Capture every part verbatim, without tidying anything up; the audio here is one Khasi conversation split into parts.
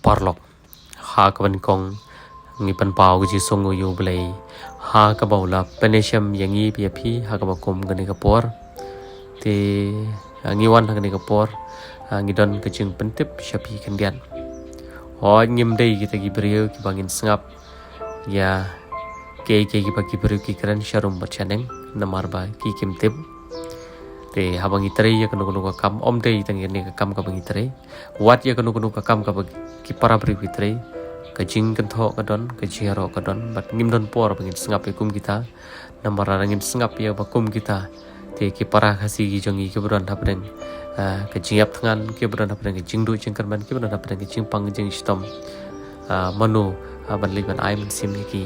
Paralok, ha kaba nyngkong ngi pynpaw ka jingsngew ïa U Blei ha kaba u la pynshem ïa ngi ïa phi ha kaba kum kane ka por. Te ngi wan ha kane ka por, ngi don ka jingpyntip sha phi khyndiat. Hooid, ngim dei kita ki briew kiba ngin sngap ïa kiei kiei kiba ki briew ki kren sharum bad shaneng, namar ba ki kim tip. Te haba ngi trei ïa kano kano ka kam, ym dei tang ïa kane ka kam kaba ngi trei, wat ïa kano kano ka kam kaba ki para briew ki trei, ka jingkynthoh ka don, ka jingïaroh ka don, bad ngim don por ba ngin sngap ïa kum kita. Namar lada ngin sngap ïa ba kum kita, te ki para Khasi ki jong ngi kiba don hapdeng ka jingïap thngan, kiba don hapdeng ka jingduh jingkyrmen, kiba don hapdeng ka jingpang jingshitom, mano ban leit ban ai mynsiem ïa ki?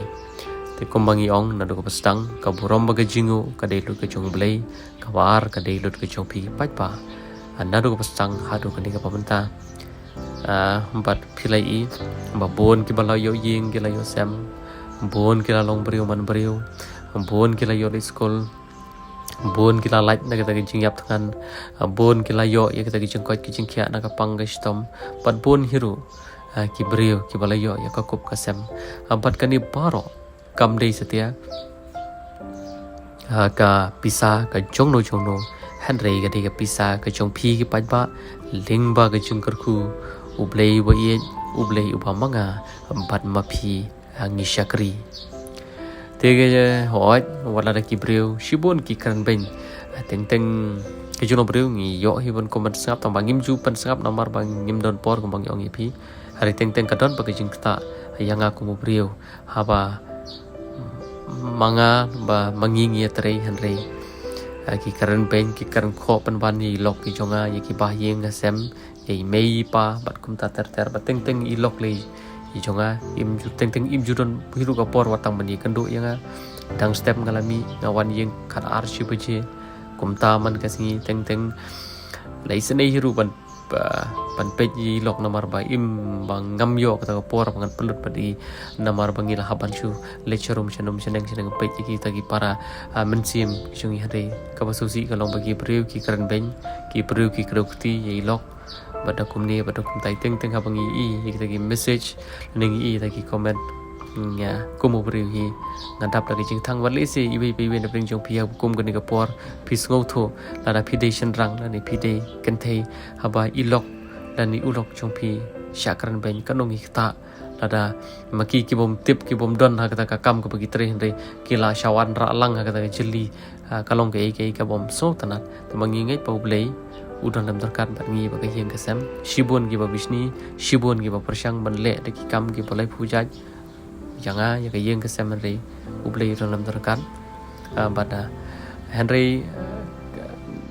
Te kumba ngi ong naduh kaba sdang, ka burom bad ka jingïoh ka dei lut ka jong U Blei, kaba ar ka dei lut ka jong phi paidbah. Naduh kaba sdang haduh kane kaba mynta. Bad phi la ïohi ba bun kiba la ïoh ïing ki la ïoh sem, bun ki la long briew man briew, bun ki la ïoh leit skul, bun ki la lait na kata ka jingïap thngan, bun ki la ïoh ïa kata ka jingkoit ka jingkhiah na ka pang ka shitom, bad bun hi ruh ki briew kiba la ïoh ïa ka kup ka sem. Bad kane baroh kam dei satia ka pisa ka jongno jongno, hynrei ka dei ka pisa ka jong phi ki paidbah, lyngba ka jingkyrkhu U Blei uba ïeit, U Blei uba ma nga bad ma phi ngi shakri. Te hooid, wat lada ki briew shibun ki kren beiñ, teng teng ki jong u briew ngi ïoh hi ban kum ban sngap, tang ba ngim ju pynsngap namar ba ngim don por kumba ngi ong ïa phi. Hynrei teng teng ka don ba ka jingktah ïa nga kum u briew, haba ma nga ba ma ngi ngi ïatrei, hynrei ki kren beiñ, ki kren khoh pynban ïa i lok i jong nga, ïa ki bahaïing hasem, ïa i mei i pa bad kumta ter ter, bad teng teng i lok lei i jong nga, im ju teng teng im ju don hi ruh ka por wat tang ban ïakynduh ïa nga. Dang step nga la mih, nga wan ïing khatar shi baje. Kumta man ka sngi teng teng la isynei hi ruh ban ban peit ïa i lok namar ba im ba ngam ïoh kata ka por ba ngan pynlut bad i, namar ba ngi la hap ban shu leit sharum shanum shaneng shaneng peit ïa kita ki para mynsiem ki jong ngi. Hynrei kaba sngewsih ka long ba ki briew ki kren beiñ, ki briew ki kdew kti ïa i lok. Bad da kumne bad da kumtai, teng teng haba ngi ïohi ïa kita ki message ne ngi ïohi ïa kita ki comment, nga kum u briew hi nga dap da ka jingthang. Bad lehse iwei pa iwei na pdeng jong phi haba kum kane ka por phi sngewthuh, lada phi dei shynrang lane phi dei kynthei, haba i lok lane u lok jong phi shah kren beiñ, katno ngi ktah. Lada ma ki ki bym tip, ki bym don ha kata ka kam kaba ki trei, hynrei ki la shah wanrah lang ha kata ka jylli, ka long kaei kaei ka bym sngewtynnat. Te ma ngi ngeit ba U Blei u don lem ryngkat bad ngi bad ka ïing ka sem. Shibun kiba bishni, shibun kiba pyrshang ban leh da ki kam kiba laiphew jait ïa nga, ïa ka ïing ka sem, hynrei U Blei u don lem ryngkat. Bad hynrei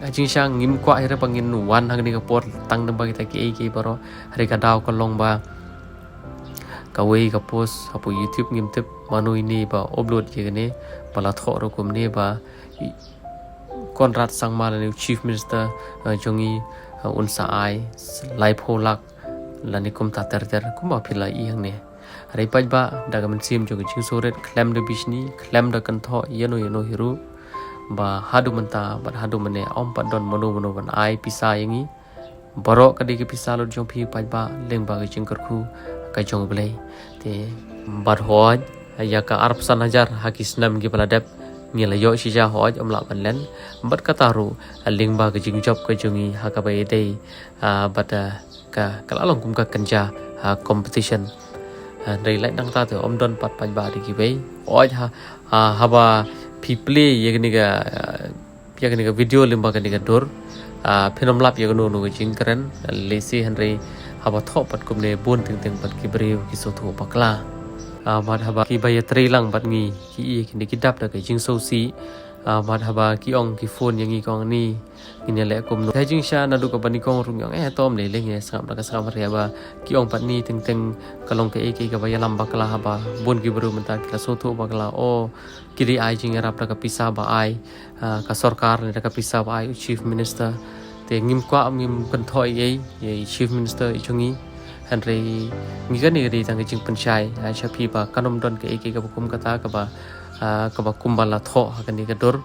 ha jingshisha ngim kwah hi ruh ba ngin wan ha kane ka por tang namar kita kiei kiei baroh. Hynrei ka daw ka long ba kawei ka post hapoh YouTube, ngim tip mano ine ba upload ïa kane, ba la thoh ruh kumne ba Conrad Sangma lane u Chief Minister jong ngi un sa ai laiphew lak lane kumta ter ter kumba phi la ïohi hangne. Hynrei paidbah, da ka mynsiem jong ka jingsngewrit, khlem da bishni, khlem da kynthoh ïano ïano hi ruh, ba haduh mynta bad haduh mynne ym pat don mano mano ban ai pisa ïa ngi. Baroh ka dei ka pisa lut jong phi paidbah, lyngba ka jingkyrkhu ka jong U Blei. Te bad hooid, ïa ka arphew san hajar ha ki snem kiba la dep ngi la ïoh shi hajar, hooid, ym lah ban len. Bad kata ruh lyngba ka jingjop ka jong ngi ha kaba ïadei bad ka, ka la long kum ka kynja competition. Hynrei lait nangta te ym don pat paidbah da kiwei. Hooid, haba phi play ïa kane ka ïa kane ka video lyngba kane ka dur, phin ym lap ïa kano kano ka jingkren lehse, hynrei haba thoh pat kumne bun teng teng pat ki briew ki sngewthuh bakla. Bad haba kiba ïatrei lang bad ngi ki ïohi kine ki dap da ka jingsngewsih. Bad haba ki ong, ki phone ïa ngi, ki ong ni ngin ïaleh kumno. Te ha jingshisha naduh kaba nyngkong ruh ngi ong eh to ym lei lei, ngin ïa sngap da ka sngap, hynrei haba ki ong pat ni teng teng ka long kaei kaei kaba ïalam bakla, haba bun ki briew mynta ki la sngewthuh bakla, o ki dei ai jingïarap da ka pisa ba ai ka sorkar ne da ka pisa ba ai u Chief Minister. Te ngim kwah, ngim kynthoh ei ei ïa i Chief Minister i jong ngi. Hynrei ngi kane ka dei tang ka jingpynshai sha phi ba kan ym don kaei kaei kaba kum kata kaba kaba kumba la thoh ha kane ka dur.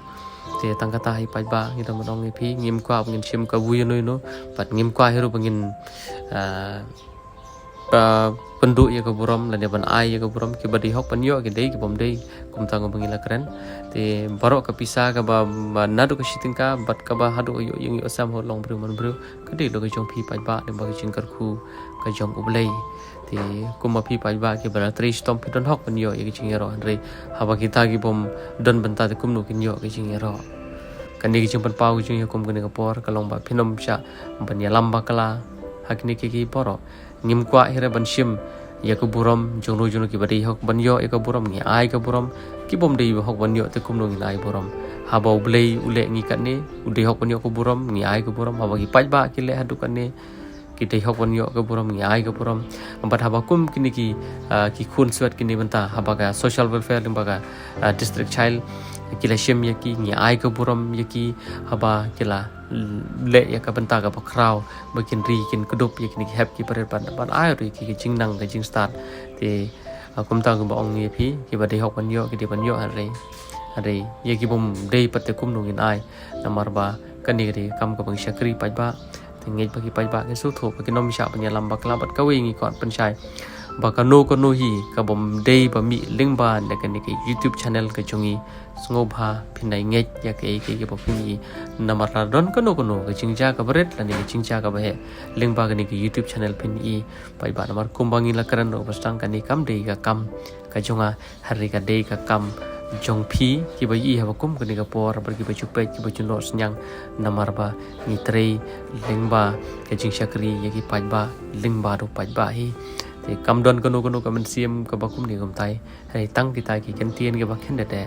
Te tang kata hi paidbah, ngi dang ban ong ïa phi, ngim kwah ba ngin shim kabu ïano ïano, bad ngim kwah hi ruh ba ngin ba pynduh ïa ka burom lane ban ai ïa ka burom, kiba dei hok ban ïoh ki dei, ki bym dei kumta kumba ngi la kren. Te baroh ka pisa kaba, ba naduh ka shi tyngka bad kaba haduh ïoh ïing ïoh sem, ha u long briew man briew, ka dei la ka jong phi paidbah, lyngba ka jingkyrkhu ka jong U Blei. Te kumba phi paidbah kiba la trei shitom phi don hok ban ïoh ïa ka jingïaroh, hynrei haba kita ki bym don bynta te kumno kin ïoh ka jingïaroh? Kane ka jingpynpaw ka jong ngi ha kum kane ka por ka long ba phin ym shah ban ïalam bakla ha kine ki, ki baroh. Ngim kwah hi re ban shim ïa ka burom jong no jong no, kiba dei hok ban ïoh ïa ka burom ngi ai ka burom, ki bym dei hok ban ïoh te kumno ngin ai burom? Haba U Blei u leh ngi katne, u dei hok ban ïoh ka burom ngi ai ka burom. Haba ki paidbah ki leh haduh katne, ki dei hok ban ïoh ka burom ngi ai ka burom. Bad haba kum kine ki, ah, ki khun swet kine mynta, haba ka social welfare lyngba ka, ah, district child, ki la shim ïa ki, ngi ai ka burom ïa ki. Haba ki la leh ïa ka bynta kaba khraw ba kin ri kin kdup ïa kine ki hep ki barit, ban, ban ai ruh ïa ki ka jingnang ka jingstad. Te, ah, kumta kumba ong ïa phi, kiba dei hok ban ïoh ki dei ban ïoh, hynrei, hynrei ïa ki bym dei pat te kumno ngin ai? Namar ba kane ka dei ka kam kaba ngi shakri paidbah. Te ngeit ba ki paidbah kin sngewthuh ba kin ym shah ban ïalam bakla. Bad kawei ngi kwah pynshai ba kano kano hi ka bym dei ba mih lyngba na kane ka YouTube channel ka jong ngi, sngewbha phin ai ngeit ïa kaei kaei kaba phin ïohi. Namar la don kano kano ka jingjia kaba rit lane ka jingjia kaba heh lyngba kane ka YouTube channel phin ïohi paidbah. Namar kumba ngi la kren ruh ba sdang, kane kam dei ka kam ka jong nga, hynrei ka dei ka kam jong phi kiba ïohi haba kum kane ka por, bad kiba ju peit kiba ju noh synñiang. Namar ba ngi trei lyngba ka jingshakri ïa ki paidbah, lyngba ruh paidbah hi. Te kam don kano kano ka mynsiem kaba kumne kumtai, hynrei tang kita ki kyntien kiba khyndit eh.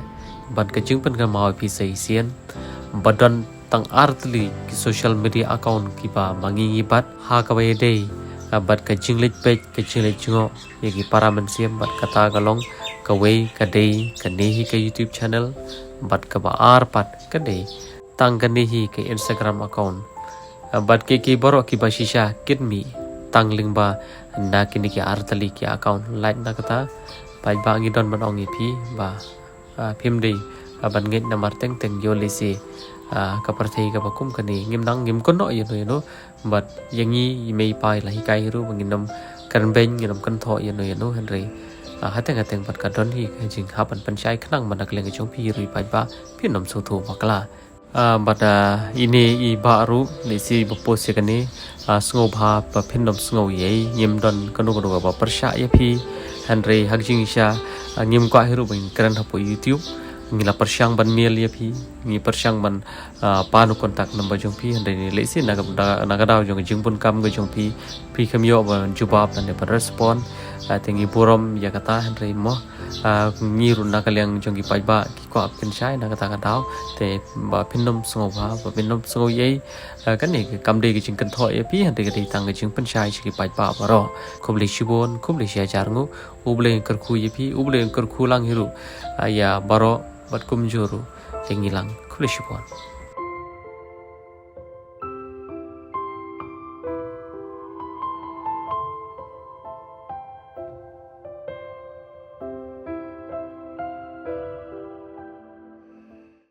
Bad ka jingpynkynmaw ïa phi sa shisien ba don tang artylli ki social media account kiba ma ngi ngi bat ha kaba ïadei, ah, bad ka jingleit peit, ka jingleit jngoh ïa ki para mynsiem. Bad kata ka long, kawei ka dei kane hi ka YouTube channel, bad kaba ar pat ka dei tang kane hi ka Instagram account. Ah, bad ki, ki baroh kiba shisha kin mih tang lyngba na kine ki artylli ki account. Lait na kata paidbah ngi don ban ong ïa phi ba, ah, phim dei, ah, ban ngeit namar teng teng ïoh lehse, ah, ka pyrthei kaba kum kane ngim nang, ngim kynnoh ïano ïano. Bad ïa ngi i mei i pa i la hikai hi ruh ba ngin ym kren beiñ, ngin ym kynthoh ïano ïano, hynrei, ah, hateng hateng bad ka don hi ka jinghap ban pynshai khnang ba na ka liang ka jong phi ruh i paidbah phin ym sngewthuh bakla. Ah, bad, ah, ine i bah ruh lehse ba post ïa kane, ah, sngewbha ba phin ym sngew ei ei, ngim don kano kano kaba pyrshah ïa phi. Hynrei ha ka jingshisha, ah, ngim kwah hi ruh ba ngin kren hapoh YouTube. Ngi la pyrshang ban mail ïa phi, ngi pyrshang ban, ah, pan u contact number jong phi, hynrei ne lehse na ka, na, na ka daw jong ka jingbun kam ka jong phi, phi khlem ïoh ban jubab lane ban respond. Ah, te ngi burom ïa kata, hynrei mo, ah, ngi ruh na ka liang jong ki paidbah ki kwah pynshai na kata ka daw. Te ba phin ym sngewbha, ba phin ym sngew ei ei. Ah, kane kam dei ka jingkynthoh ïa phi, hynrei ka dei tang ka jingpynshai sha ki paidbah baroh. Khublei shibun, khublei shihajar nguh. U Blei un kyrkhu ïa phi, U Blei un kyrkhu lang hi ruh, ah, ïa baroh bad kumjuh ruh ïa ngi lang. Khublei shibun.